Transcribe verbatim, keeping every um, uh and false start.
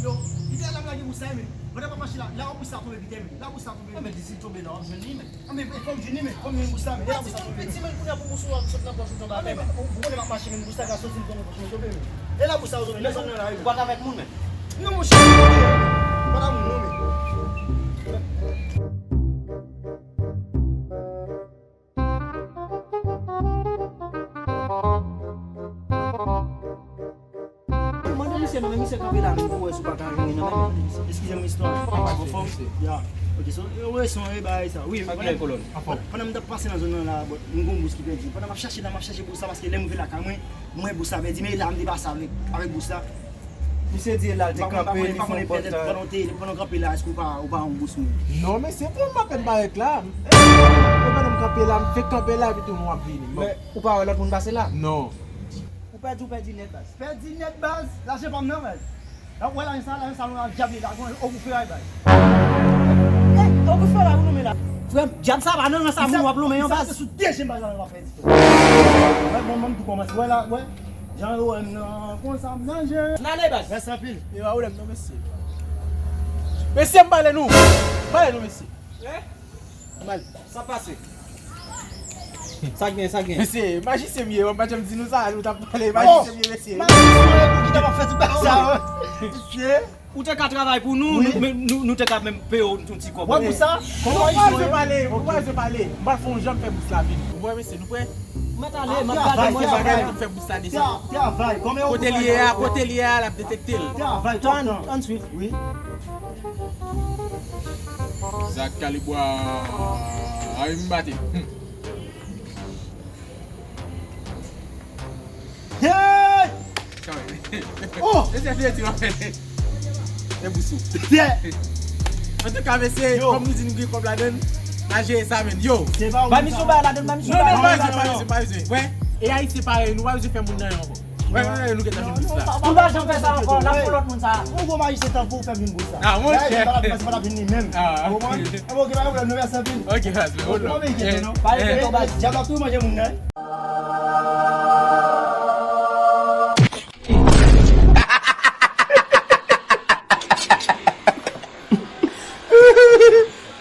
Yo, li te la lage bous la, men. Pandan m ap mache la, la bous la tonbe pite, men. La bous la tonbe. Enben, disi l tonbe la, w ap jwenn li, men. Anben, fò m jwenn li, men. Fò m jwenn bous la, men. E la bous la tonbe piti, men, kounye a pou bous ou sot nan pòch ou tonbe atè, men. Ou konnen m ap mache, men bous la ka soti, m tonbe, m tonbe, men. E la bous la tonbe, desann nan lari. Ou pa t avèk moun, men. Non, monchè, m pa t avèk moun, non, men. Mande misye non, men misye kanpe la, men pou wè si w pa ka jwenn li non, men. Eskize m, istwa. Anfòm? Ya. Ok, so, yo wè son e bagay sa. Wi, pandan, pandan m t ap pase nan zòn nan la, bon, m gon bous ki pèdi. Pandan m ap chache la, m ap chache bous la, paske lè m rive lakay mwen, m wè bous la pèdi, men la m te pase avèk, avèk bous la. Misye di la te kanpe, li fè yon pòt. Pandan w te, pandan w kanpe la, èske w pa, ou pa yon bous moun? Non, mesye, pou m apèn parèt la. E, pandan m kanpe la, m fèk kanpe la, epi tou m ap vini. Bon. Men ou pa wè lòt moun pase la? Non. Ou pèdi, ou pèdi nèt, baz. Pèdi nèt, baz. Lajan pa m nan, baz. Ou wè lajan sa, lajan sa, nou ap djab li la, gon, o pou feray, baz. Eh, o pou feray, ou lonmen la. Frè m, djab sa pa nan ran sa, moun w ap lonmen yon, baz. Sa sou de je m, baz, la, nou ap pèdi. Wè, bon, mwen, m tou kòmanse. Wè la, wè. Jan yo wè m nan, konsa m nan je. N ale, baz. Mèsi anpil. E pa pwoblèm non, mesye. Mesye, m pale nou. M pale nou, mesye. Eh? M pale. Sa pase? Sa gen, sa gen. Mesye, majisyen m ye, w ap pa janm di nou sa, nou t ap pale, majisyen m ye, mesye. Majisyen, ki t ap fè tout bagay sa, wè. Mesye. Ou te ka travay pou nou, nou, nou, nou te ka menm peye w yon ti kòb. Wè, pou sa, kòman ou pa bezwen pale, ou pa bezwen pale. M pral fè yon jan m fè bous la vini. Ou wè, mesye, nou prè? Mwen t ale, mwen t gade mwen. Travay, travay, fè bous la desann. Travay, kòman ou travay? Kote l ye a, kote l ye a, l ap detekte l. Travay, tann, tann, tann swiv. Wi. Zak Kalibwa, a wi, m bati. Hmm. Hey! Oh! Mesye, fye ti wè. E bousou. Yeah! Antouka, mesye, kòm nou di nou gen kòb ladann, n a jere sa, men. Yo! Ba misye bay ladann, ba misye bay. Non, non, pa bezwen, pa bezwen, pa bezwen. Wè, e Ayisyen parèy nou, pa bezwen fè moun nan yon ankò. Wè, wè, wè, nou gentan jwenn bous la. Ou pa janm fè sa ankò, n ap fè lòt moun sa. Ou gon majisyen tankou ou fè vin bous la. Ah, monchè. Ou pa t ap vin li menm. Ou konprann? Enben, ok, pa gen pwoblèm, nou mèsi anpil. Ok, baz, men, hold on. Ou pa enkyete non. Pa enkyete, baz. Dyab la tou manje moun nan.